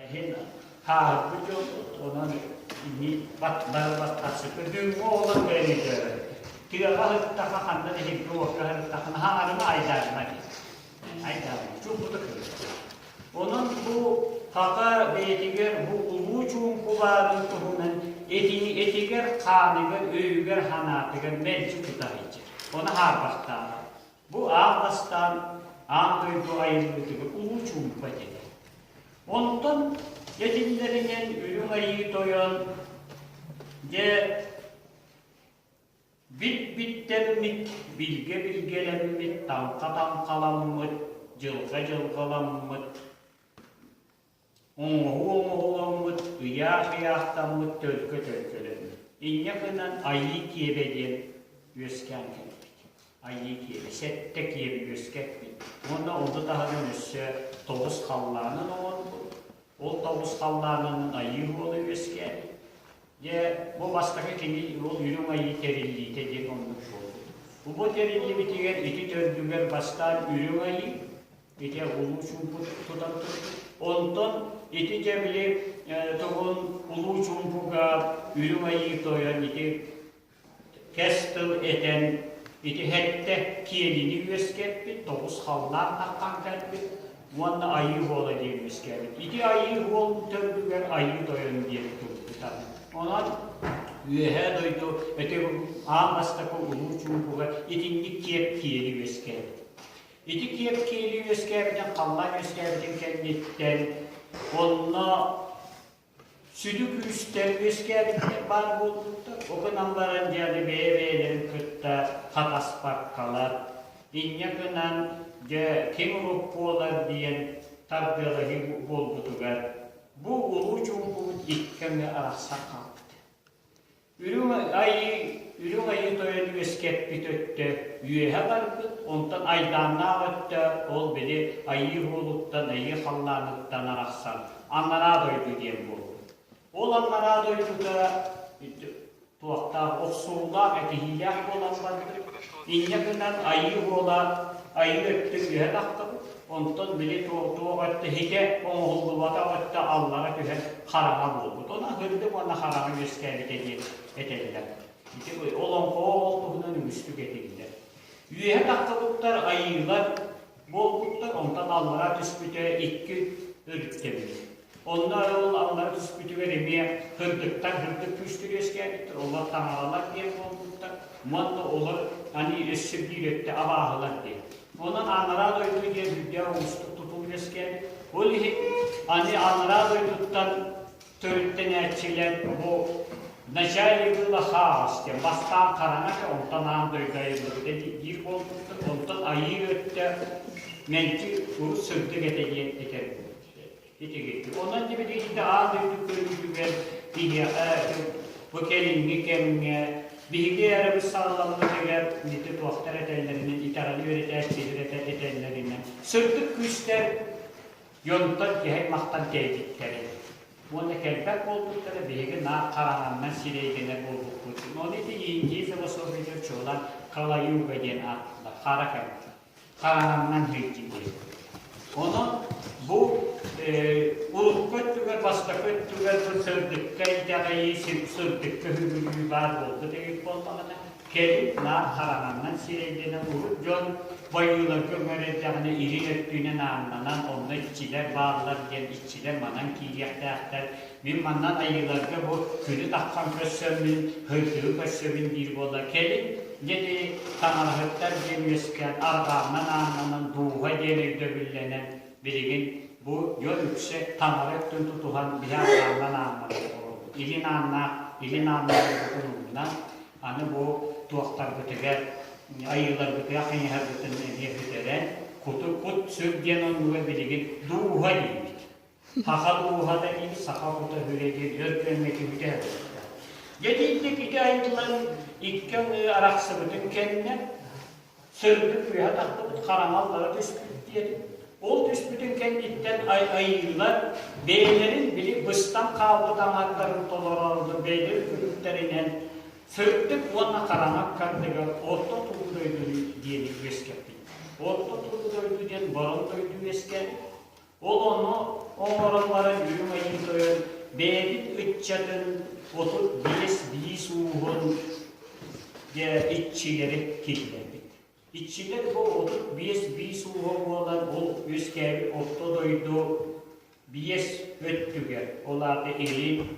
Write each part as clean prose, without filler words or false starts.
Иһин хааһырбыт дьоммут, онон ини бары баттахсыппыт. Бүгүҥҥү оҕолор бэйэни өйдөөбөттөр. Тыаҕа сырыттахха, ханна да сиргэ-уокка сырыттаххына, хаҥарыма айдаарыма диэн. Айдаарыма, чуумпутук сырыт. Онон бу хата бэйэтигэр бу улуу чуумпу баарын туһунан этини этигэр, хааныгар, өйүгэр, санаатыгар мэлдьи тута сылдьар. Ону хаарбахтаабат. Бу аан бастаан аан дойду айыллыытыгар улуу чуумпа этэ. Онтон этиллэринэн Үрүҥ Айыы Тойон дьэ бит-биттэммит, билгэ-билгэлэммит, таҥха-таҥхаламмыт, дьылҕа-дьылҕаламмыт, Оҥоһуу оҥоһуламмыт, ыйаах ыйаахтаммыт төлкө төлкөлөммүт. Инньэ гынан Айыы киэбэ диэн үөскээн кэлбит. Айыы киэбэ, сэттэ киэби үөскэппит. Уонна ону таһынан өссө тоҕус халлаанын оҥорбут. Ол тоҕус халлаанынан Айыы уола үөскээбит. Дьэ, бу бастакы кини ол Үрүҥ Айыы тэриллиитэ диэн оннук буолбут. Бу тэриллибитигэр ити төрдүгэр бастаан Үрүҥ Айыы, Ити улуу чуумпу тутан турбут. Онтон ити дьэ били тугун улуу чуумпуга Үрүҥ Айыы Тойон ити кэс тыл этэн ити сэттэ киэлини үөскэппит, тоҕус халлаан таххан кэлбит уонна Айыы Уола диэн үөскээбит. Ити Айыы Уол төрдүгэр Айыы Тойон диэн турбута. Онон Үөһээ дойду ити аан бастакы улуу чуумпуга итинник киэп киэли үөскээбит. Ити киэп киэли үөскээбитин, халлаан үөскээбитин кэнниттэн онно сүдү күүстэр үөскээбиттэр баар буолбуттар. Ол гынан баран дьэ бэйэ-бэйэлэрин кытта хатаспаккалар, инньэ гынан дьэ ким уруккуолар диэн тардыалаһыы буолбутугар бу улуу чуумпубут икки аҥы арахсан хаалбыт. Үрүҥ Айыы, Үрүҥ Айыы Тойон үөскэппит өттө үөһэ барбыт, онтон айдааннаах өттө ол били Айыы уолуттан, Айыы халлааныттан арахсан Анараа дойду диэн буолбут. Ол Анараа дойдута туохтаах охсуулаах, этиһиилээх буолан барбыт. Инньэ гынан Айыы уола Айыы өттө үөһэ тахтыбыт, онтон били туох өттө иһитэ оҥоһуллубатах өттө аллара түһэн хараҥа буолбут. Онон һырдык уонна хараҥа үөскээбитэ диэн этэллэр. Ити олоҥхоҕо ол туһунан үгүстүк этиллэр. Үөһэ тахсыбыттар айыылар буолбуттар, онтон аллара түспүтэ икки өрүттэммит. Онно ол аллара түспүтүгэр эмиэ һырдыктар һырдык күүстэр үөскээбиттэр, олор таҥаралар диэн буолбуттар, уонна олор аны өссө биир өттө абааһылар диэн. Онон анараа дойду диэн үрдээх уустук тутул үөскээбит. Ол иһин аны анараа дойдуттан төрүттэнээччилэр бу вначале было хаос диэн бастаан хараҥа онтон аан дойду айыллыбыта диир буолбуттар. Онтон айыы өттө мэлдьи урут сырдык этэ диэн этэр Итигирдик. Онон дибилигин аан дойду көрүүтүгэр биһиэхэ бу кэлиҥҥи кэмҥэ биһиги эрэбит саҕаламмытыгар ити туохтар этэллэринэн, итэҕэли үөрэтээччилэр этэллэринэн сырдык күүстэр дьонтон киһи аймахтан тэйбиттэрэ. Уонна кэлбэт буолбуттара биһиги наар хараҥаннан сирэйдэнэр буолбуппут. Ону ити Индия философиятыгар чуолаан Калаюга диэн ааттыыллар, хара кэм. Хараҥаннан сылдьыбыт. Онон бу урукку өттүгэр, бастакы өттүгэр бу сырдыкка итэҕэйии, сырдыкка үһүгүрүү баар буолбут эбит буоллаҕына, кэлин наар хараҥаннан сирэйдэнэн урут дьон байыыларга өҥөр эрдэҕинэ илин өттүнэн ааннанан онно иччилэр бааллар диэн иччилэр манан киириэхтээхтэр. Мин манан айыыларга бу күнү таххан көрсөммүн, һырдыгы көрсөбүн диир буолла. Кэлин Дьэди таҥараһыттар диэн үөскээн, арҕааннан ааннанан, дууһа диэн өйдөбүллэнэн, билигин бу дьон үксэ таҥара өттүн тутуһан биһи арҕааннан ааннанан олоробут. Илин ааннаах, илин ааннаах умнан, аны бу туохтарбытыгар, айыыларбытыгар хайыһарбытын эмиэ бүтэрэн, куту кут-сүр диэн оннугар билигин дууһа диибит. Саха дууһата диир, саха кута сүрэ диэн өр кэмҥэ түбүтэ сылдьар. Дьэ итинник ити айыллан икки аҥыы арахсыбытын кэннэ сырдык үөһэ тахтыбыт хараҥа аллара түспүт диэн ол түспүтүн кэнниттэн айыылар бэйэлэрин били быстан хаалбыт аҥардарын толороору бэйэлэрин күлүктэринэн сырдык уонна хараҥа ыккардыгар орто туруу дойдуну диэни үөскэппит. Орто туруу дойду диэн борон дойду үөскээбит. Ол ону оҥорон баран Үрүҥ Айыы Тойон бэйэбит ыччатын 35 биис ууһун дьэ иччилэри киллэрбит. Иччилэр бу 35 биис ууһа буолан ол үөскээбит орто дойду биэс өттүгэр, ол аата илин,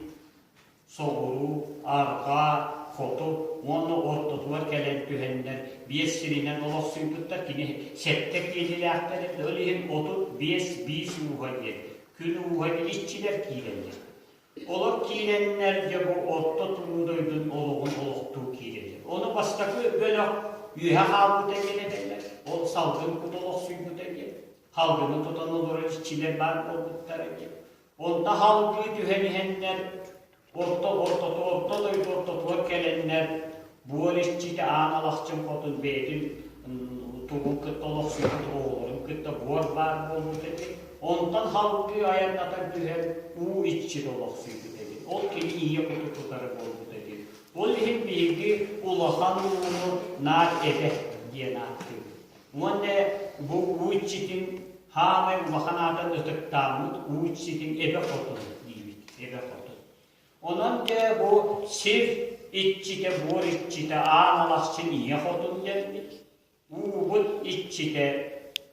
соҕуруу, арҕаа, хоту уонна ортотугар кэлэн түһэннэр биэс сиринэн олохсуйбуттар. Кини сэттэ киэлилээхтэр эбит. Ол иһин 35 биис ууһа диэн күн ууһа диэн иччилэр киирэллэр. Олор киирэннэр дьэ бу орто туруу дойдун олоҕун олохтуу киирэллэр. Ону бастакы бөлөх үөһэ хаалбыта диэн этэллэр. Ол салгын кут олохсуйбута диэн. Халгыны тутан олорор иччилэр баар буолбуттара диэн. Онто халгыы түһэн иһэннэр орто ортоту орто дойду ортотугар кэлэннэр буор иччитэ Аан Алахчын хотун бэйэтин тугун кытта олохсуйбут оҕолорун кытта буор баар буолбут эбит. Онтон халгыы айаннатан түһэн уу иччитэ олохсуйбут эбит. Ол кини ийэ куту тутара буолбут эбит. Ол иһин биһиги улахан ууну наар эбэ диэн ааттыыбыт. Уонна бу уу иччитин хаамай улахан аатын ытыктааммыт уу иччитин эбэ хотун диибит, эбэ хотун. Онон дьэ бу сир иччитэ, буор иччитэ Аан Алахчын ийэ хотун дэммит, уубут иччитэ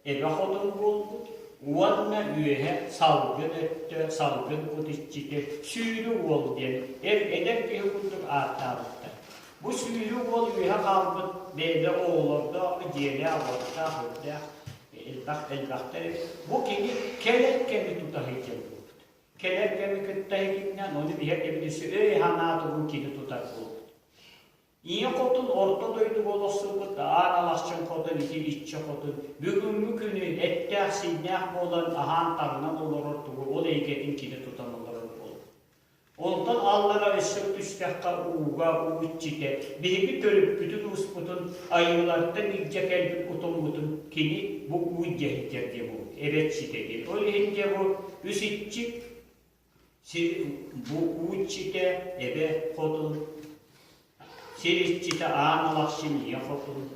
эбэ хотун буолбут уонна үөһэ салгын өттө, салгын кут иччитэ Сүүрү уол диэн эр эдэр киһи курдук ааттаабыттар. Бу сүүрүү уол үөһэ хаалбыт бэйэтэ оҕолордоох, дьиэлээх, уоттаах, үрдээх, элбэх элбэхтэр эбит. Бу кини кэлэр кэми тута сылдьар буолбут. Кэлэр кэми кытта иһитиннэн, ону биһэр кэми өссө өй-санаа тугун кини тутар буолбут. Ийэ хотун орто дойдуга олохсуйбут Аан Алахчын хотун ити иччи хотун бүгүҥҥү күнү эттээх-сииннээх буолан аһаан-таҥнан олорор тугу ол эйгэтин кини тутан олорор буолбут. Онтон аллара өссө түстэххэ ууга уу иччитэ, биһиги төрүппүтүн-ууспутун айыылартан илдьэ кэлбит утуммутун кини бу уу илдьэ сылдьар диэн буолбут, эбэ иччитэ диэн. Ол иһин дьэ бу үс иччи сир бу уу иччитэ, эбэ хотун Сир иччитэ Аан Алахчын ийэ хотун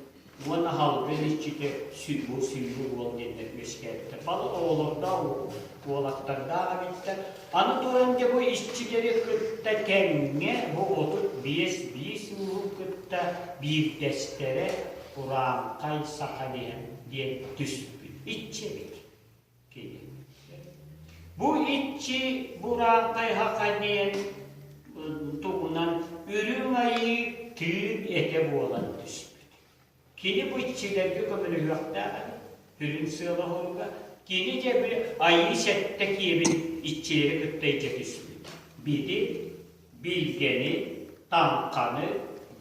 уонна Халгын иччитэ Сүбу Сүлбү уол диэннэр үөскээбиттэр. Бал оҕолордоох уолаттардаах эбиттэр. Аны туран дьэ бу иччилэри кытта тэҥҥэ бу 35 биис ууһу кытта биирдэстэрэ Урааҥхай саха диэн диэн түспүт иччи эбит. Кини. Бу иччи Бураантай Хаха диэн туһунан үрүҥ айыы тыын этэ буолан түспүт. Кини бу иччилэргэ көмөлөһүөхтээх эбит, сүрүн сыала-соруга. Кини дьэ били айыы сэттэ киэбин иччилэри кытта илдьэ түспүт. Бити, билгэни, таҥханы,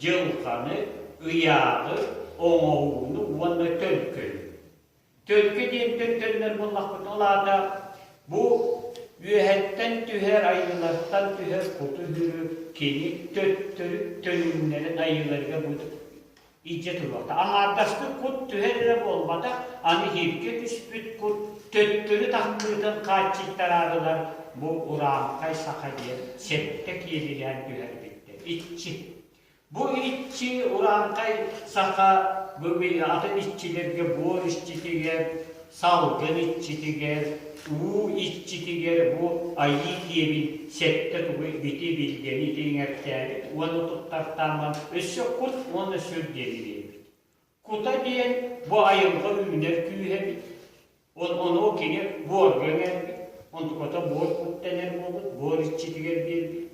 дьылҕаны, ыйааҕы, оҥоһууну уонна төлкөнү. Төлкө диэнтэн төннөр буоллахпытына, ол аата бу үөһэттэн түһэр, айыылартан түһэр куту-сүрү кини төттөрү төнүннэрэн айыыларыгар бу илдьэ туруохта. Аҥаардастык кут түһэр эрэ буолбатах, аны иһиргэ түспүт кут төттөрү тахсыытын хааччыйтараарылар бу урааҥхай саха диэн сэттэ киэлилээн түһэрбиттэр. Иччи. Бу иччи урааҥхай саха атын иччилэргэ буор иччитигэр, салгын иччитигэр, уу иччитигэр бу айыы киэбин сэттэ тугу бити билгэни иҥэртээбит уонна туттартааман өссө кут уонна сүр диэни биэрбит. Кута диэн бу айылҕа үүнэр күүһэ эбит. Ол ону кини буорга иҥэрбит, онтуката буор кут дэнэр буолбут, буор иччитигэр биэрбит.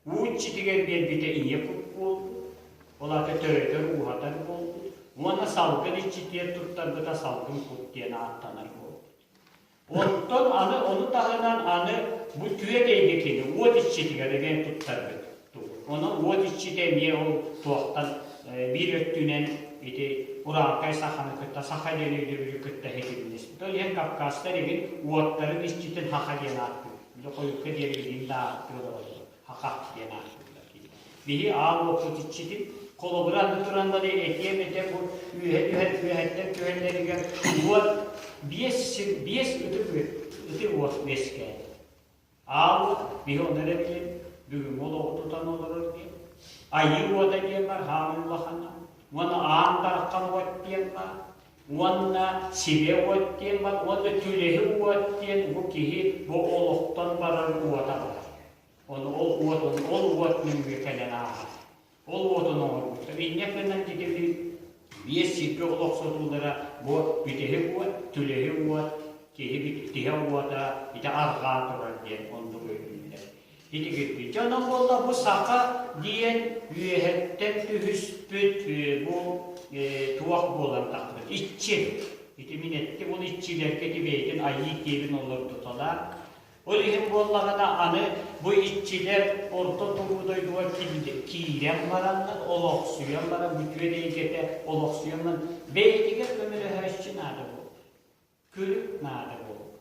Уу иччитигэр биэрбитэ ийэ кут буолбут, ол аата төрөтөр, ууһатар буолбут. Уонна салгын иччитигэр туттарбыта салгын кут диэн ааттанар буолбут. Оттон аны ону таһынан аны бу түөт эйгэ кини уот иччитигэр эмиэ туттарбыт. Онон уот иччитэ эмиэ ол туохтан биир өттүнэн ити урааҥхай саханы кытта саха диэн өйдөбүлү кытта ситимнэспит. Ол иһин кавказтар игин уоттарын иччитин хаха диэн ааттыыр. Били хойукка диэри билигин да ааттыы олороллор. Хаха диэн ааттыыллар. Биһи аал уоппут иччитин холобура аны туран бары этиэм этэ бу үөһэ түһэр үөһэттэн түһэллэригэр уот биэс сир биэс ытык ытык уот үөскээбит. Аал уот биһи ону эрэ билэбит бүгүҥҥү олоҕу тутан олорор диэн. Айыы уота диэн бар хаамыы улахана. Уонна аан дархан уот диэн баар. Уонна сибэ уот диэн бар уонна түлэһи уот диэн бу киһи бу олохтон барар уота бар. Ону ол уот ол уот нөҥүө кэлэн ааһар. Ол уотун оҥорбуттар. Инньэ гынан дьикили биэс сиргэ олохсутуулара бу бүтэһик уот, түлэһи уот, киһи тиһэ уота ити арҕаа турар диэн оннук өйдүүллэр. Итигирбит. Дьэ онон буолла бу саха диэн үөһэттэн түһүспүт бу туох буолан тахсыбыт иччи. Ити мин эттим ол иччилэргэ ити бэйэтин айыы киэбин олордуталаан Ол иһин буоллаҕына аны бу иччилэр орто туруу дойдуга киирэн бараннар, олохсуйан баран бүтүөн эйгэтэ олохсуйан баран бэйэтигэр көмөлөһөөччү наада буолар. Күлүк наада буолар.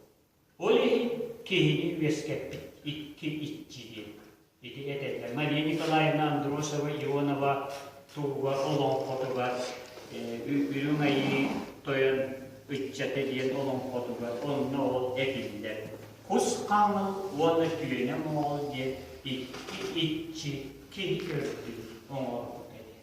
Ол иһин киһини үөскэппит икки иччи диэн ити этэллэр. Мария Николаевна Андросова Ионова туһугар олоҥхотугар Үрүҥ Айыы Тойон ыччата диэн олоҥхотугар онно ол этиллэр. Кус хаҥыл уонна түөнэ моҕол диэн икки иччи киһи көрдүн оҥорбута диэн.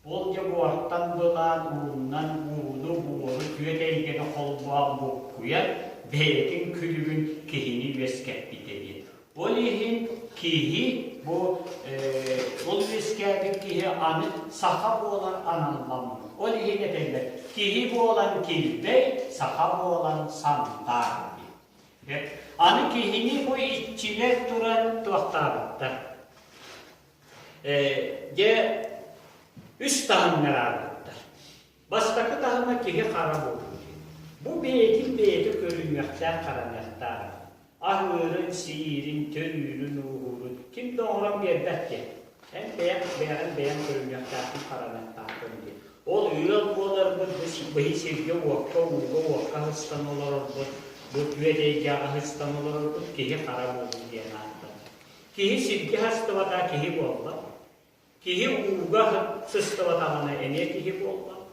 Ол дьэ буортан былаан ууннан ууну, буору, түөт эйгэни холбоон буккуйан, бэйэтин күлүгүн киһини үөскэппитэ диэн. Ол иһин киһи бу ол үөскээбит киһи аны саха буолар аналламмыт. Ол иһин этэллэр киһи буолан килбэй, саха буолан сандаар диэн. Аны киһини бу иччилэр туран туохтаабыттар. Дьэ, үс таһымҥа араарбыттар. Бастакы таһыма киһи хара буолуу диэн. Бу бэйэтин бэйэтэ көрүнүөхтээх хараныахтаах. Аһыырын, сиирин, төрүүрүн-ууһуурун ким да оҥорон биэрбэт диэн. Эн бэйэҥ бэйэҕин бэйэҥ көрүнүөхтээххин хараныахтааххын диэн. Ол ыал буоларбыт бу быһыы сиргэ-уокка, ууга-уокка аһыстан олорорбут, бу түөт эйгэҕэ аһыстан олорорбут киһи хара буолуу диэн ааттанар. Киһи сиргэ сыстыбата киһи буолбат. Киһи ууга сыстыбатаҕына эмиэ киһи буолбат.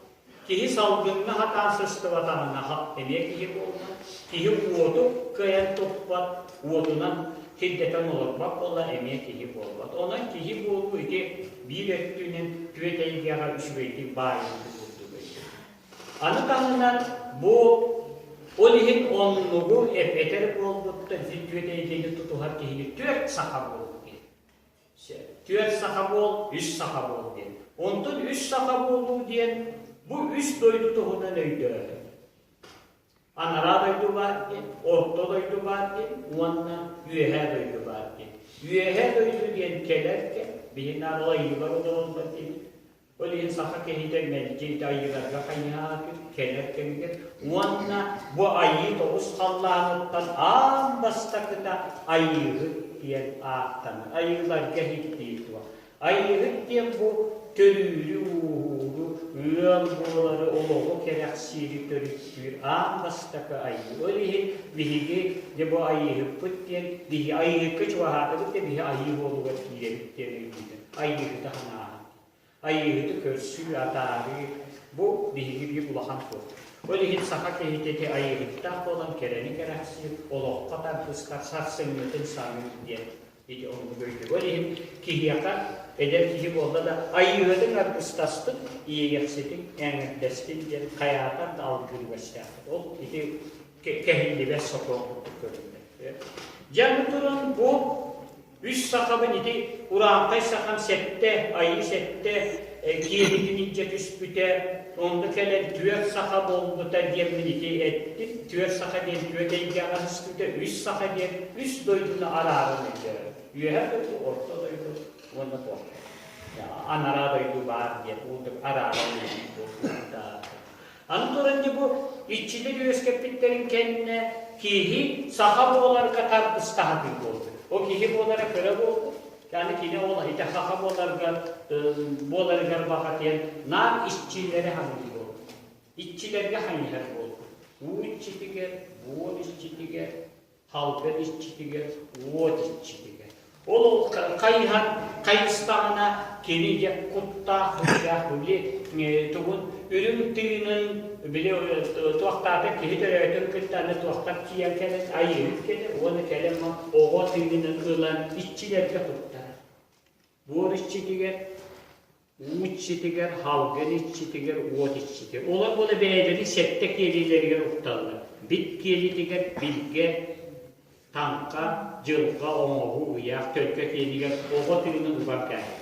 Киһи салгыҥҥа сатаан сыстыбатаҕына эмиэ киһи буолбат. Киһи уоту кыайан туппат, уотунан сирдэтэн олорбот буолла эмиэ киһи буолбат. Онон киһи буолуу ити биир өттүнэн түөт эйгэҕэ үчүгэйдик баайыллыы курдук өйдөбүл. Аны таһынан бу ол иһин оннугу этэр буолбуттан син түөт эйгэни тутуһар киһини түөрт саха буол диэн. Түөрт саха буол, үс саха буол диэн. Онтон үс саха буолуу диэн бу үс дойду туһунан өйдөөтүм. Анараа дойду баар диэн, орто дойду баар диэн уонна үөһээ дойду баар диэн. Үөһээ дойду диэн кэлэр кэм, биһи наар айыылар олороллор диэбит. Ол иһин саха киһитэ мэлдьи ити айыыларга хайыһаатыр, кэлэр кэмигэр уонна бу айыы тоҕус халлааныттан аан бастакыта айыыһыт диэн ааттанар. Айыыларга иһиттиир туох. Айыыһыт диэн бу төрүүрү-ууһууру, ыал буолары, олоҕу кэрэхсиири төрүттүүр аан бастакы айыы. Ол иһин биһиги дьэ бу айыыһыппыт диэн биһи айыыһыкка чугаһаатыбыт да биһи айыы буолугар киирэбит диэн өйдүүбүт. Айыыһыты санааһын. Айыыһыты көрсүү, атаарыы бу биһиги биир улахан суол. Ол иһин саха киһитэ ити айыыһыттаах буолан кэрэни кэрэхсиир, олоххо тардыстар, сарсыҥҥытын саныыр диэн ити оннук өйдөбүл. Ол иһин киһиэхэ эдэр киһи буолла да айыыһытыҥ аргыстастын, иэйэхситиҥ эҥэрдэстин диэн хайаатар да алгыыр үгэстээхпит. Ол ити кэһиллибэт сокуон курдук көрүллэр. Дьэ аны туран бу Үс сахабын ити урааҥхай сахам сэттэ, айыы сэттэ киэһитин илдьэ түспүтэ, онно кэлэн түөрт саха буолбута диэммин ити эттим. Түөрт саха диэн түөрт эйгэҕэ түспүтэ, үс саха диэн үс дойдуну арааран өйдөөрү. Үөһэ дойду, орто дойду уонна туох анараа дойду баар диэн уутук арааран өйдүүр Аны туран дьэ бу иччилэр үөскэппиттэрин кэннэ киһи саха буоларга тардыстаһатыы буолбут. Ол киһи буолара кыра буолбут. Аны кини ол ити саха буоларга буоларыгар баҕатыйан наар иччилэри хаҥыы буолбут. Иччилэргэ хайыһар буолбут. Уу иччитигэр, буор иччитигэр, халгын иччитигэр, уот иччитигэр. Ол хайыһан хайыстаҕына кини дьэ куттаах сүрдээх били тугун үрүҥ тыынын били туохтаата киһи төрөөтүн кытта аны туохтар тиийэн кэлэн айыыһыт кэлэр уонна кэлэн оҕо тыынын ылан иччилэргэ туттарар. Буор иччитигэр. Уу иччитигэр, халгын иччитигэр, уот иччитигэр. Олор буола бэйэлэрин сэттэ киэлилэригэр укталлар. Бит киэлитигэр билгэ, таҥха, дьылҕа, оҥоһуу, ыйаах, төлкө киэнигэр оҕо тыынын уган кээһэр.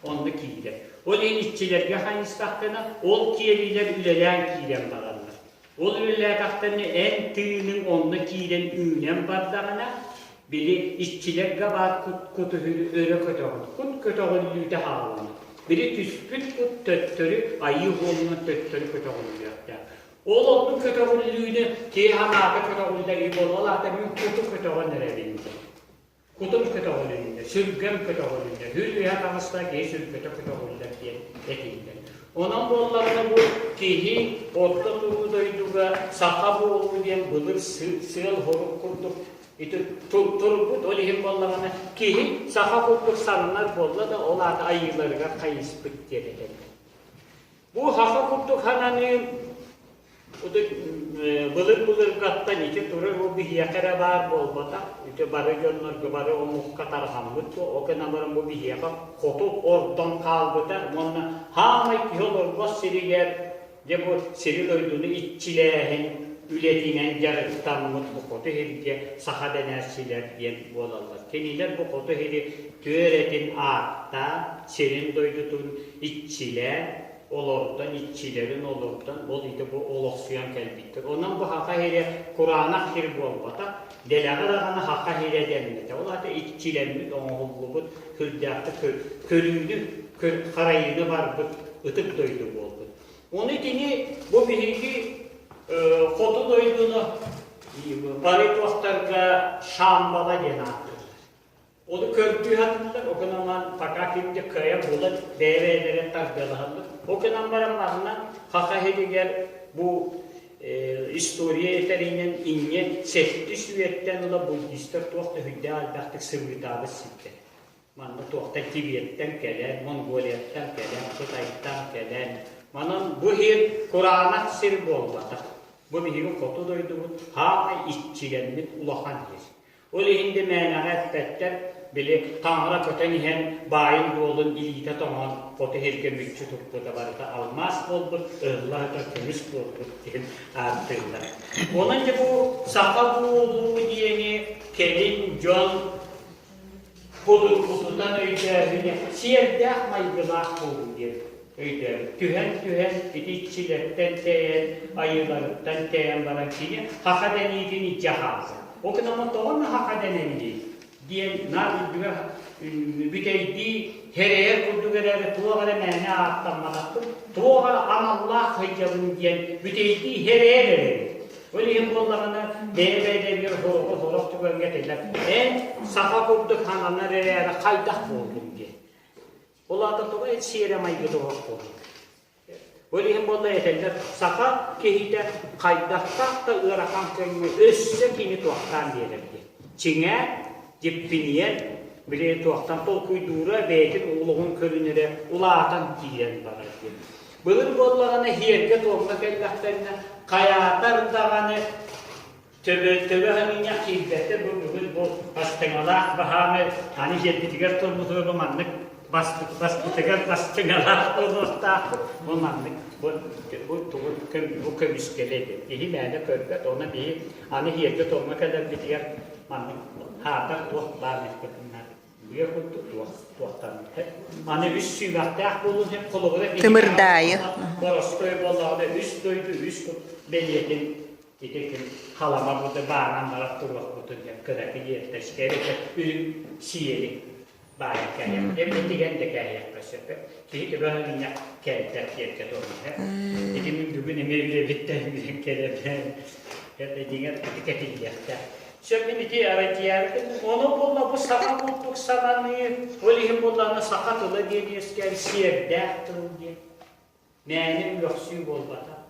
Онно киирэр. Ол иһин иччилэргэ хайыстаххына, ол киэлилэр үлэлээн киирэн бараллар. Ол үлэлээтэхтэринэ эн тыыныҥ онно киирэн үүнэн бардаҕына, били иччилэргэ баар кут кутуһүрү өрө көтөҕүн, кут көтөҕүллүүтэ хааллаҕына, били түспүт кут төттөрү айыы уолунан төттөрү көтөҕүллүөхтээх. Ол оннук көтөҕүллүүнү киһи санаата көтөҕүллэр и буолла, ол аата мин куту көтөҕөн эрэбин диэн. Кутум көтөҕүлүннэ, сүргэм көтөҕүлүннэ, үр үөһэ таҕыста киһи сүргэтэ көтөҕүллэр диэн этиллэр. Онон буоллаҕына бу киһи орто туруу дойдуга саха буолуу диэн былыр сыал-сорук курдук ити турбут, ол иһин буоллаҕына киһи саха курдук сананар буолла да ол аата айыыларыгар хайыспыт диэн этэллэр. Бу саха курдук сананыы Былыр-былыргаттан ити турар бу биһиэхэ эрэ баар буолбатах, ити бары дьоннорго, бары омукка тарҕаммыт бу, ол гынан баран бу биһиэхэ хоту ордон хаалбыта уонна хаамай киһи олорбот сиригэр дьэ бу сири-дойдуну иччилээһин үлэтинэн дьарыктаммыт бу хоту сиргэ саха дэнээччилэр диэн буолаллар. Кинилэр бу хоту сири түөрэтин ааттаан, сирин-дойдутун иччилээн, олордон, иччилэрин олордон, ол ити бу олохсуйан кэлбиттэр. Онон бу Хаха сирэ кураанах сир буолбатах, дэлэҕэ даҕаны Хаха сирэ дэммитэ. Ол аата иччилэммит, оҥоһуллубут, сүрдээхтик көрүүнү, харайыыны барбыт ытык дойду буолбут. Ону итини бу биһиги хоту дойдуну бары туохтарга Шамбала диэн ааттыыллар. Ону көрдүү сатыыллар, ол гынан баран пока ким да кыайан булан бэйэ-бэйэлэрин тардыалаһаллар. Ол гынан баран манна Хаха сиригэр бу история этэринэн инньэ сэттис үйэттэн ыла буддистар туох да сүрдээх элбэхтик сырыытаабыт сирдэрэ. Манна туохтан Тибеттэн кэлэн, Монголияттан кэлэн, Кытайтан кэлэн. Манан бу сир кураанах сир буолбатах. Бу биһиги хоту дойдубут хаамай иччилэммит улахан сир. Ол иһин да мээнэҕэ эппэттэр, били таҥара көтөн иһэн баайын-дуолун илиитэ тоҥон хоту сиргэ мүччү туппута барыта алмаас буолбут, ыһылла сытар көмүс буолбут диэн ааттыыллар. Онон дьэ бу саха буолуу диэни кэлин дьон Судургутутан өйдөөһүнэ сиэрдээх майгылаах буолуу диэн өйдөөбүт. Түһэн-түһэн ити иччилэртэн тэйэн, айыыларыттан тэйэн баран кини хаха дэниитин илдьэ хаалла. Ол гынан тоҕо хаха дэнэбиний диэн наар үрдүгэр бүтэйдии хэрэйэр курдук эрээри туох эрэ мээнэ ааттамматахпын, туох эрэ аналлаах сылдьабын диэн бүтэйдии хэрэйэр эрэбит. Ол иһин буоллаҕына, бэйэ-бэйэлэригэр сороҕо сорох түгэҥҥэ этэллэр, эн саха курдук сананар эрээри хайдах буоллуҥ диэн. Ол аата тоҕо эн сиэрэ майгыта суох буоллуҥ? Ол иһин буолла этэллэр, саха киһитэ хайдахтаах да ыарахан кэмҥэ өссө кини туохтаан биэрэр диэн. Чиҥэ, дьиппинийэн, били туохтан толкуйдуура, бэйэтин олоҕун көрүнэрэ улаатан киирэн барар диэн. Былыр буоллаҕына иһиэргэ-туомҥа кэллэхтэринэ хайаатар даҕаны төбө төбө хамыынньах киирбэттэр бу бүгүн бу бастыҥалаах баһаамы аны иһиэрбитигэр турбутугар бу маннык баспытыгар бастыҥалаах буолуохтаахпыт бу маннык бу бу тугу бу көмүскэлэ диэн киһи мээнэ көрбөт ону биһи аны иһиэргэ-туомҥа кэлэрбитигэр маннык хаатар туох баар Быа курдук туохтаммыта. Аны үс сүүмэхтээх буолуон сөп холобура Тымырдаайы. Боростуой буоллаҕына үс дойду үс кут бэлиэтин ити ким халама буту баанан барар туруохпутун диэн кыракый диэтэшкэ эбэтэр үрүҥ сиэли баайан кээһиэх эбэтэр тигэн да кээһиэххэ сөп киһи төбө инньэ кэлбэт диэккэ туруох ити мин бүгүн эмиэ үлэбиттэн билэн кэлэбин дьиҥэр ити кэтиллиэхтээх Сөп мин ити арайдьыйаары Ону буолла бу саха курдук сананыы, ол иһин буоллаҕына саха тыла диэн үөскээн сиэрдээх тыл диэн. Мээнэ үөхсүү буолбатах.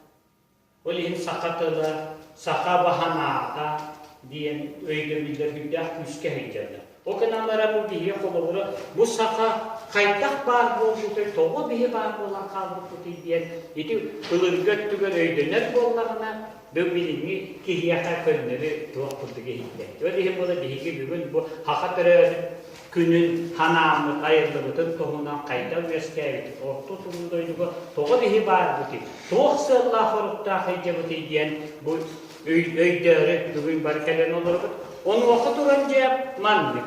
Ол иһин саха тыла, саха баһанаата диэн өйдөбүллэр сүрдээх күүскэ сылдьаллар. Ол гынан баран бу биһиги холобура бу саха хайдах баар буолбутай, тоҕо биһи баар буолан хаалбыппытый диэн ити былыргы өттүгэр өйдөнөр буоллаҕына. Бу билиҥҥи киһиэхэ көннөрү туох курдук иһиллэр. Ол иһин буола биһиги бүгүн бу саха төрөөбүт күнүн ханааммыт айыллыбытын туһунан хайдах үөскээбит орто туруу дойдуга тоҕо биһи баарбытый, туох сыаллаах-соруктаах сылдьабытый диэн бу өйдөөрү бүгүн бары кэлэн олоробут. Онуоха туран дьэ маннык.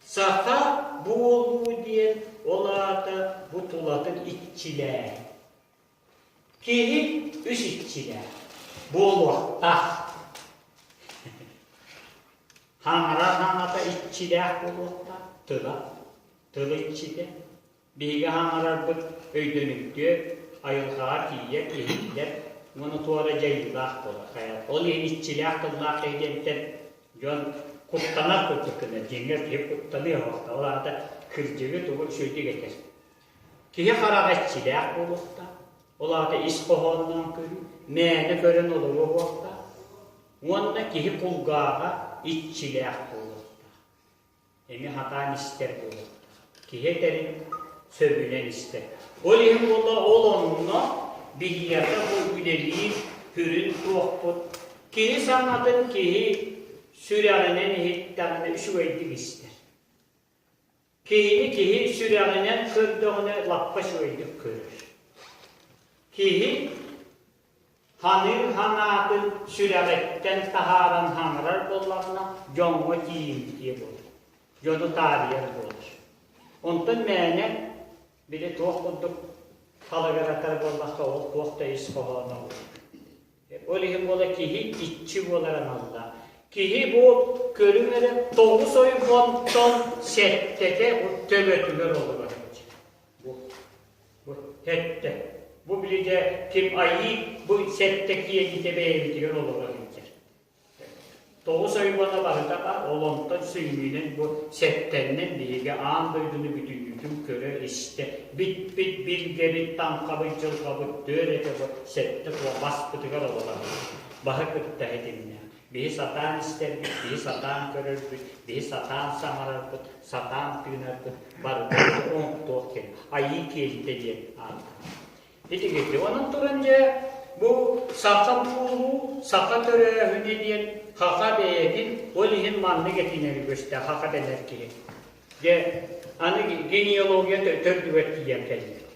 Саха буолуу диэн ол аата бу тулатын иччилээһин. Киһи үс иччилээх, буолуохтаах. Хаҥара хаҥата иччилээх буолуохтаах, тыла, тыл иччитэ. Биһиги хаҥарарбыт өйдөнүмтүө, айылҕаҕа тиийэр, иһиллэр уонна туора дьайыылаах буолар. Хайа, ол иһин иччилээх тыллаах киһи диэнтэн дьон куттанар курдук гынар, дьиҥэр киһи куттаныа суохтаах. Ол аата кырдьыгы тугу үчүгэйдик этэр. Киһи хараҕа иччилээх буолуохтаах, ол аата ис хоһоонноон көрүү, мээнэ көрөн олоруо суохтаах уонна киһи кулгааҕа иччилээх буолуохтаах, эмиэ сатаан истэр буолуохтаах, киһи этэрин сөбүнэн истэр. Ол иһин буолла ол онно биһиэхэ бу үлэлиир сүрүн туохпут киһи саҥатын киһи сүрэҕинэн иһиттэҕинэ үчүгэйдик истэр. Киһини киһи сүрэҕинэн көрдөҕүнэ лаппа үчүгэйдик көрөр. Киһи ханыыр ханаатын сүрэҕиттэн таһааран хаҥырар буоллаҕына, дьоҥҥо тиийимтиэ буолар, дьону таарыйар буолар. Онтон мээнэ били туох курдук халыгыратар буоллахха, ол туох да ис хоһооно Ол иһин буола киһи иччи буолар аналлаах. Киһи бу көрүҥ эрэ тоҕус ойбонтон сэттэтэ бу төбөтүгэр олорор Бу, бу сэттэ. Бу били дьэ ким айыы бу сэттэ киэлитэ бэйэбитигэр олорор сылдьар. Тоҕус ойбоно барыта баар, ол онтон сүнньүнэн бу сэттэннэн биһиги аан дойдуну бүтүннүүтүн көрө-истэ биппит, билгэбит, таҥхабыт, дьылҕабыт түөр этэ бу сэттэ туо баспытыгар олорор. Баһы кытта этиннэ. Биһи сатаан истэрбит, биһи сатаан көрөрбүт, биһи сатаан саҥарарбыт, сатаан тыынарбыт барыта оҥтуох киэн, айыы киэлитэ диэн ааттанар. Итигирди. Онон туран дьэ бу саха буолуу, саха төрөөһүнэ диэн хаха бэйэтин, ол иһин маннык этинэри көстө, хаха дэнэр киһи. Дьэ, аны генеалогия төрдүгэр тиийэн кэллибит.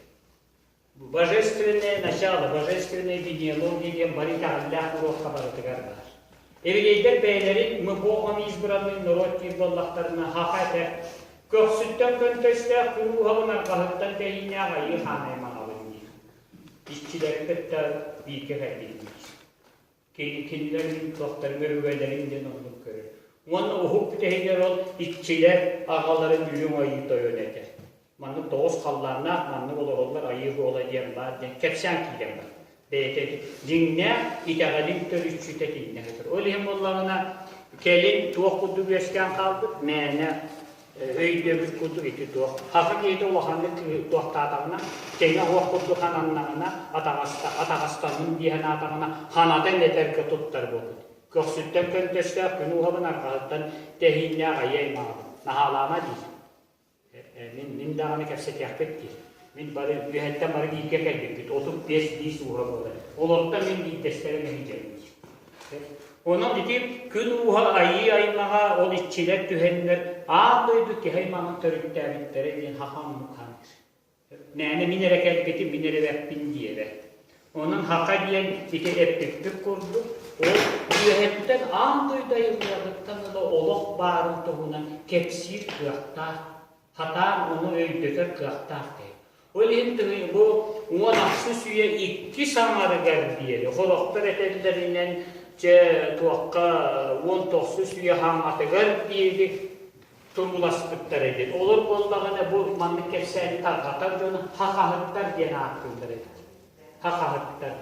Божественное начало, божественная генеалогия диэн бары итэҕэллээх уруокка барытыгар баар. Еврейдэр бэйэлэрин мы Богом избранный народ диир буоллахтарына хаха этэр Көхсүттэн көнтөстөөх курууһабын арҕаһыттан тэйииннээх айыы хаан аймаҕабын диир. Иччилэри кытта бииргэ кэлбит диир. Кинилэр мин туохтарын өбүгэлэрин диэн оннук көрөр. Уонна уһук бүтэһигэр ол иччилэр аҕаларын үрүҥ айыы тойон этэр. Маннык тоҕус халлааннаах маннык олороллор айыы уола диэн баар диэн кэпсээн киирэн бар. Бэйэтэ дьиҥнээх итэҕэлин төрүччүтэ итиннэ сытар. Ол иһин буоллаҕына кэлин туох курдук үөскээн хаалбыт мээнэ өйдөбүл курдук ити туох. Саха киһитэ улаханнык туохтаатаҕына, тэҥэ оһох курдук хананнаҕына, атаҕастанным дии санаатаҕына, ханатан этэргэ туттар буолбут. Көхсүттэн көнтөстөөх күн уһабын арҕаһыттан тэһииннээх айыы аймаҕабын. Наһаалаама диир. Мин, мин даҕаны кэпсэтиэхпит диир. Мин бары үөһэттэн бары бииргэ кэлбиппит, 35 биис ууһа буолар. Олортон мин биирдэстэрэ мэһийдэрим диир. Онон ити күн ууһа айыы аймаҕа ол иччилэр түһэннэр аан дойду киһи аймаҕын төрүттээбиттэрэ диэн хаха оннук саныыр. Мээнэ мин эрэ кэлбитим, мин эрэ эппин диэбэт. Онон хаха диэн ити эппиппит курдук, ол үөһэттэн аан дойду айыллыаҕыттан ыла олох баарын туһунан кэпсиир кыахтаах, сатаан ону өйдөтөр кыахтаах киһи. Ол иһин бу уон ахсыс үйэ иккис аҥарыгар диэри сорохтор этэллэринэн чэ туохха уон тохсус үйэ хаҥатыгар диэри турууласпыттар эбит. Олор буоллаҕына бу маннык кэпсээни тарҕатар дьону хахаһыттар диэн ааттыыллар эбит. Хахаһыттар.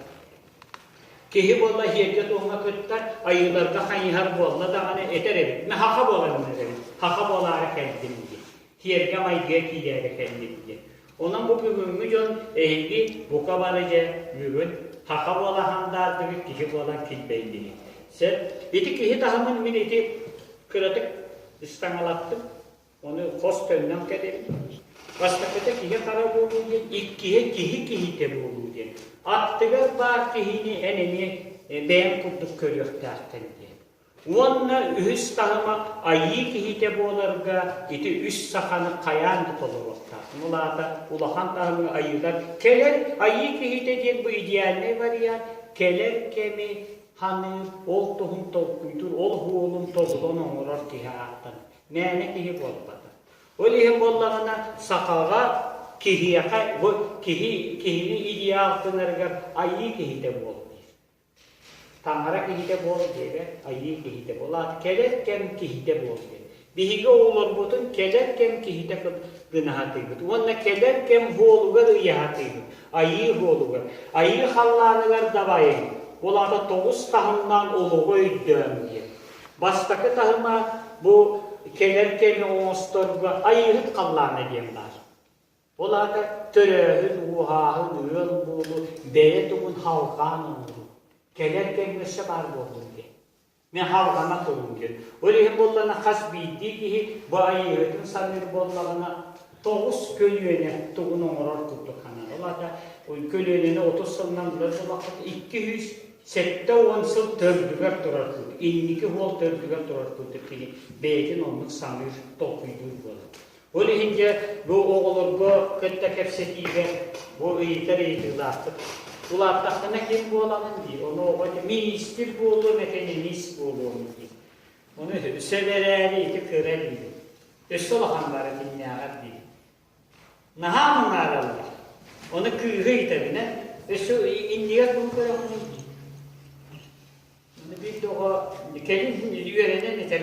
Киһи буолла иһиэргэ-туомҥа кыттар, айыыларга хайыһар буолла даҕаны этэр эбит. Мин хаха буоларым эбит. Хаха буолаары кэллим диэн. Тиэргэ-майгыга киирээри кэллим диэн. Онон бу бүгүҥҥү дьон эһиги бука бары дьэ бүгүн хаха буола хандаардыгыт киһи буолан килбэйдигит. Сөп. Ити киһи таһымын мин ити кыратык ыстаҥалаттым. Ону хос төннөн кэлэбин. Бастакыта киһи хара буолуу диэн, иккиһэ киһи киһитэ буолуу диэн. Аттыгар баар киһини эн эмиэ. бэйэҥ курдук көрүөхтээххин диэн. Уонна үһүс таһыма айыы киһитэ буоларга ити үс саханы хайаан да толоруохтаах. Ол аата улахан таһымҥа айыылар кэлэр айыы киһитэ диэн бу идеальнай вариант кэлэр кэми ханыыр, ол туһун толкуйдуур, ол уһуолун тобулан оҥорор киһи ааттанар. Мээнэ киһи буолбатах. Ол иһин буоллаҕына сахаҕа киһиэхэ бу киһи киһини идеал гынарыгар айыы киһитэ буол диир. Таҥара киһитэ буол диэбэт, айыы киһитэ буол. Аата кэлэр кэм киһитэ буол диэн. Биһиги оҕолорбутун кэлэр кэм киһитэ гына сатыыбыт. Уонна кэлэр кэм буолугар ыйаһатыыбыт. Айыы буолугар. Айыы халлааныгар дабайыҥ. Ол аата тоҕус таһымнаан олоҕу өйдөөҥ диэн. Бастакы таһыма бу кэлэр кэми оҥосторго айыыһыт халлаана диэн баар. Ол аата төрөөһүн, ууһааһын, ыал буолуу, бэйэ тугун халҕаан оҥоруу. Кэлэр кэмҥэ өссө баар буоллун диэн. Мин халҕана туруҥ диэн. Ол иһин буоллаҕына хас биирдии киһи бу айыыһытын саныыр буоллаҕына тоҕус көлүөнэ тугун оҥорор курдук сананар. Ол аата көлүөнэни 30 сылынан булар буоллаххыт 270 сыл төрдүгэр турар курдук, инники уол төрдүгэр турар курдук кини бэйэтин оннук саныыр, толкуйдуур буолар. Ол иһин дьэ бу оҕолорго кытта кэпсэтиигэ бу ыйытар ыйытыылаахпыт. Улааттаххына ким буолаҕын дии, ону оҕо миниистир буолуом, экэнэмиис буолуом дии. Ону сөп эрээри ити кыра диибин. Өссө улахан бары кимнээҕэр диибин. Наһаа мунаараллар. Ону кыыһы ыйытабын ээ. Өссө иннигэр тугу көрөҕүнүй дии. Ону биир да оҕо кэлин үөрэнэн этэр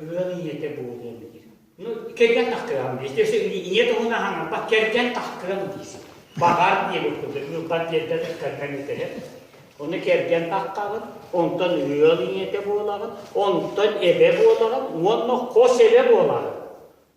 ыал ийэтэ буолуом диир. Ну, кэргэн тахтыам диир. Өссө ийэ туһунан хаҥарбат, кэргэн тахтыам диир. Баҕар диэбит курдук, ыалбат диэрдэ кэргэн этэрэ. Ону кэргэн таххаҕын, онтон ыал ийэтэ буолаҕын, онтон эбэ буолаҕын уонна хос эбэ буолаҕын.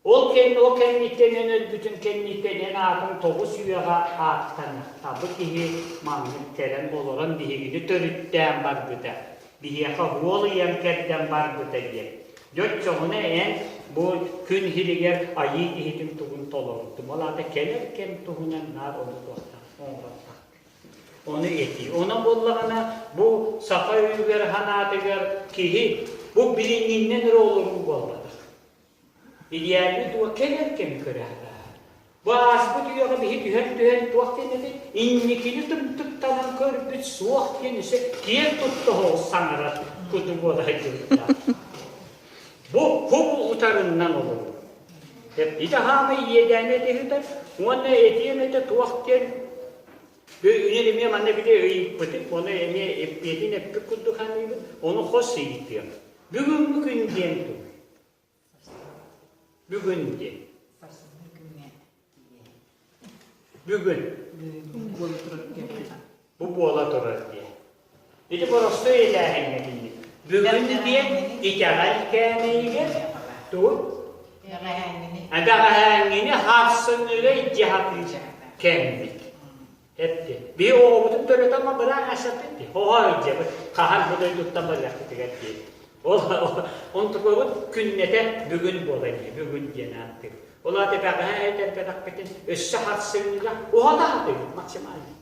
Ол кэннэ ол кэнниттэн эн өлбүтүн кэнниттэн эн аатыҥ тоҕус үйэҕэ ааттаныахта. Бу киһи маннык кэлэн олорон биһигини төрүттээн барбыта. Биһиэхэ уол ыйан кэрдэн барбыта диэн. Дьэ оччоҕуна эн бу күн иһигэр айыы киһитин тугун толордум. Ол аата кэлэр кэм туһунан наар ону туохтаах оҥорон Ону этии. Онон буоллаҕына бу саха өйүгэр санаатыгар киһи бу билиҥҥиннэн эрэ олоруу буолбатах. Идеальный туох кэлэр кэми көрө сатааһын. Бу ааспыт үйэҕэ биһи түһэн-түһэн туох диэн этэй? Инникини тымтыктанан көрбүт суох диэн өссө киэн тутта соҕус саҥарар куту буола сылдьыбыттаах. Бу хубу утарыннан олоруу. Ити хаамай иэдээни этиһитэр уонна этиэм этэ туох диэн Үнэр эмиэ манна били ыйыппытым, ону эмиэ эппиэтин эппит курдук саныыбын, ону хос ыйытыам. Бүгүҥҥү күн диэн тугуй? Бүгүн диэн. Бүгүн. Бу буола турар диэн. Ити боростуой этээһиҥҥэ тиийдик. Бүгүн диэн итэҕэл кээмэйигэр тугу? Бэҕэһээҥҥини харсыныыга илдьэ сатыыр кэммит. Эпти. Биһи оҕобутун төрөтөн быраан асаппыт дии. Оҕо илдьэбит. Хаһан бу дойдуттан барыахпытыгар диэн. Ол онтукабыт күннэтэ бүгүн буолар дии. Бүгүн диэн ааттыыр. Ол аата бэҕэһээ этэрбэтэхпитин өссө харсыныыга уһата сатыыбыт максимально.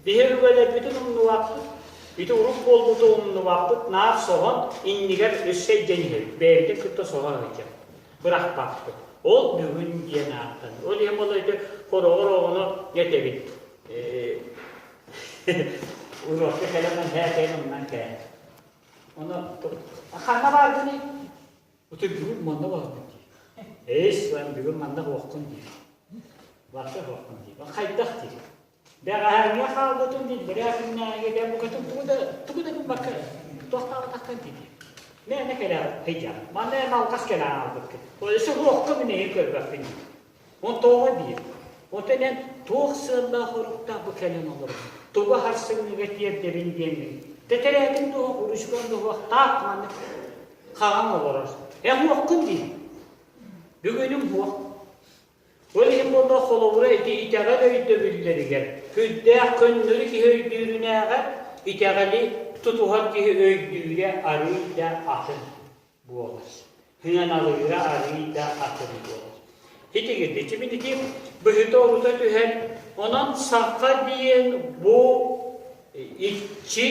Биһи өбүгэлэрбитин умнубаппыт, ити урут буолбуту умнубаппыт, наар соһон, иннигэр өссө илдьэн иһэбит, бэйэбитин кытта соһо сылдьабыт, бырахпаппыт. Ол бүгүн диэн ааттанар. Ол иһин буолла ити хороҕор оҕону этэбит. Уруокка кэлэн һээтэйин умнан кээн. Ону ханна бааргыный? Ути бүгүн манна баарбын диир. Эс, бүгүн манна суоххун диир. Барса суоххун диир. Хайдах диир. Бэҕэһээҥҥи хаалбытым биллэрээ күннээҕигэ дэ букатын тугу да тугу да гыммакка туохтаабатаххын дии. Мээнэ кэлэ сылдьаҕын. Манна эн алҕас кэлэ хаалбыккын. Өссө суохха мин эһи көрбөппүн дии. Он тоҕо диир. Оттон эн туох сыаллаах оруктаах бу кэлэн олоробун? Тугу харсыҥҥыга тиэрдэбин диэммин. Тэтэрээтин дуо, уручкан дуо, таах маннык хаҕан олорор. Эн уоххун дии. Бүгүнүм уох. Ол иһин буолла холобура ити итэҕэл өйдөбүллэригэр сүрдээх көннөрү киһи өйдүүрүнээҕэр итэҕэли тутуһар киһи өйдүүрэ арыый да атын буолар. Сыаналыыра арыый да атын буолар. Итигирдик ити мин ити быһыта-орута түһэн, онон саха диэн бу. Иччи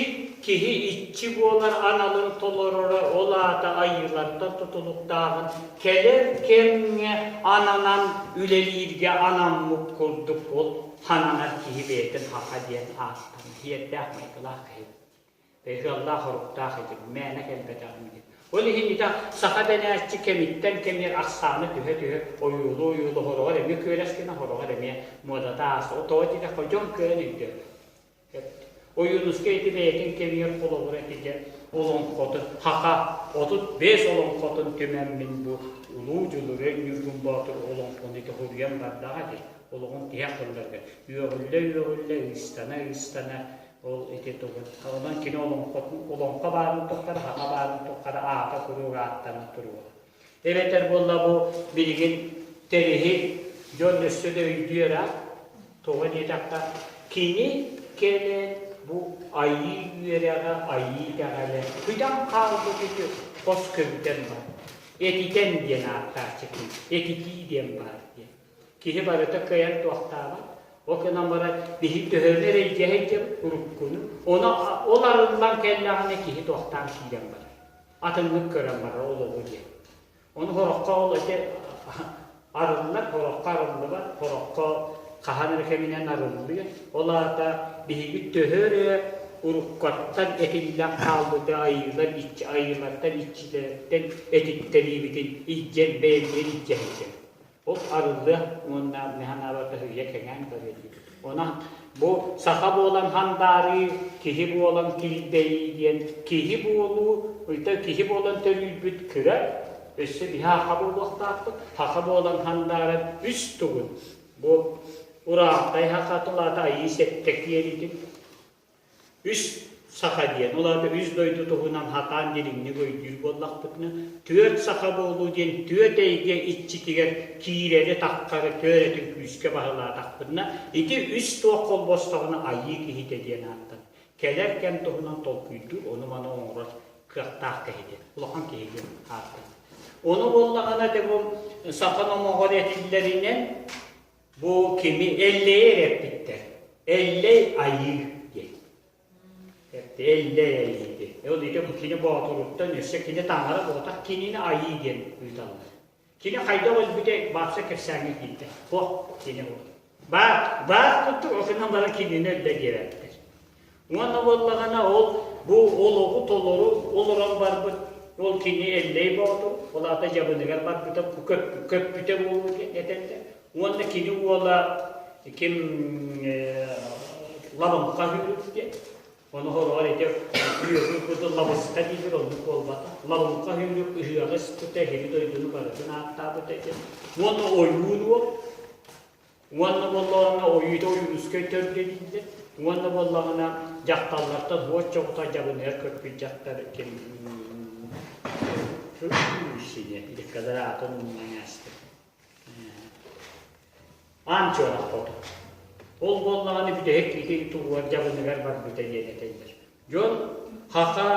киһи иччи буолар аналын толороро ол аата айыылартан тутулуктааҕын кэлэр кэмҥэ ананан үлэлииргэ анаммыт курдук ол хананар киһи бэйэтин хаха диэн ааттанар сиэрдээх майгылаах киһи ыаллаах-оруктаах этим, мээнэ кэлбэтэҕим диэн. Ол иһин ити саха дэнээччи кэмиттэн кэмигэр ахсаана түһэ-түһэ ойуулуу-ойуулуу хороҕор эмиэ күөрэс гына, хороҕор эмиэ муодата ааста. Тоҕо диэтэххэ дьон көрөн өйдөөх. Ойуунускай ити бэйэтин кэмигэр холобура этитэ олоҥхотун хаха 35 олоҥхотун түмэммин бу Улуу Дьулуруй Ньургун Боотур олоҥхону ити хоруйан бардаҕа дии. Олоҕун тиһэх сылларга үөҕүллэ-үөҕүллэ, ыыстана-ыыстана Ол ити тугун. Онон кини олоҥхотун олоҥхо баарын тухары, саха баарын тухары аата куруук ааттана туруо. Эбэтэр буолла бу билигин тэриһи дьон өссө да өйдүөр аа. Тоҕо диэтэххэ, кини кэлэн бу айыы үөрэҕэ, айыы итэҕэлэ бүтэн хаалбыт ити хос көбүтэн бар. Этитэн диэн ааттааччы кини. Этитии диэн баар диэн. Киһи барыта кыайан туохтаабат. Ол гынан баран биһи төһөнү эрэйдэһэ уруккуну, ону ол арыллан кэллэҕинэ киһи туохтаан киирэн барар. Атыннык көрөн барар олоҕу диэн. Ону сороххо ол ити арыллар, сороххо арыллыбат, сороххо хаһан эрэ кэминэн арыллыа. Ол аата биһиги төһө эрэ уруккаттан этиллэн хаалбыты айыылар иччи айыылартан иччилэртэн этиттэриибитин илдьэн бэйэбитигэр илдьэ сылдьабыт. Ол арыллыа уонна механаба таһыйа кэҥээн барыа диир. Онон бу саха буолан хандаарыы, киһи буолан килбэйии диэн киһи буолуу, ыйта киһи буолан төрүүрбүт кыра, өссө биһи саха буолуохтаахпыт, саха буолан хандаарар үс тугун. Бу ураахтай саха тулаата айыы сэттэ киэлитин Үс саха диэн, ол аата үс дойду туһунан хатаан дириҥник өйдүүр буоллахпытына, түөрт саха буолуу диэн түөрт эйгэ иччитигэр киирэри-таххары түөрэтин күүскэ баһылаатахпытына, ити үс туох холбостоҕуна айыы киһитэ диэн ааттанар. Кэлэр кэм туһунан толкуйдуур, ону-маны оҥорор кыахтаах киһи диэн, улахан киһи диэн ааттанар. Ону буоллаҕына дьэ бу саха номоҕор этиллэринэн Бу кими Эллэйи эрэ эппиттэр. Эллэй айыы диэн. Эллэй айыы диэн. Ол ити кини боотуруттан өссө кини таҥара буолбатах кинини айыы диэн ыыталлар. Кини хайдах өлбүтэ баапса кэпсээҥҥэ киирдэ. Суох кини ол. Баар, баар курдук охинан баран кинини өллө диэбэттэр. Уонна буоллаҕына ол бу олоҕу толору олорон барбыт ол кини Эллэй Боотур, ол аата дьабыныгар барбыта көппүтэ буолуо диэн этэллэр. Уонна кини уола ким Лабыҥха Үһүрүк диэн. Ону хороҕор ити үөһү курдук лабыска дииллэр оннук буолбата. Лабыҥха Үһүрүк ыһыаҕы ыспыта, иһини дойдуну барытын ааттаабыта диэн. Уонна ойуун уол Уонна буоллаҕына ойуута Ойуунускай төрдө дииллэр. Уонна буоллаҕына дьахталлартан уот чоҕута дьабыныгар көппүт дьахтар ким Диккалар аатын умнан ааспыт. Аан чуорах хоту. Ол буоллаҕына бүтэһик ити тугугар дьабыныгар барбыта диэн этэллэр. Дьон хаха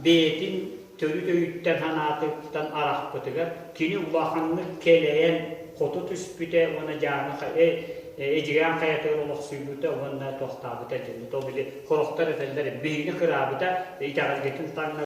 бэйэтин төрүт өйүттэн санаатыттан арахпытыгар кини улаханнык кэлэйэн хоту түспүтэ уонна Дьааҥы Эдьигээн хайатыгар олохсуйбута уонна туохтаабыта диэн. То били сорохтор этэллэр биһигини кыраабыта итэҕэлгитин таҥнар.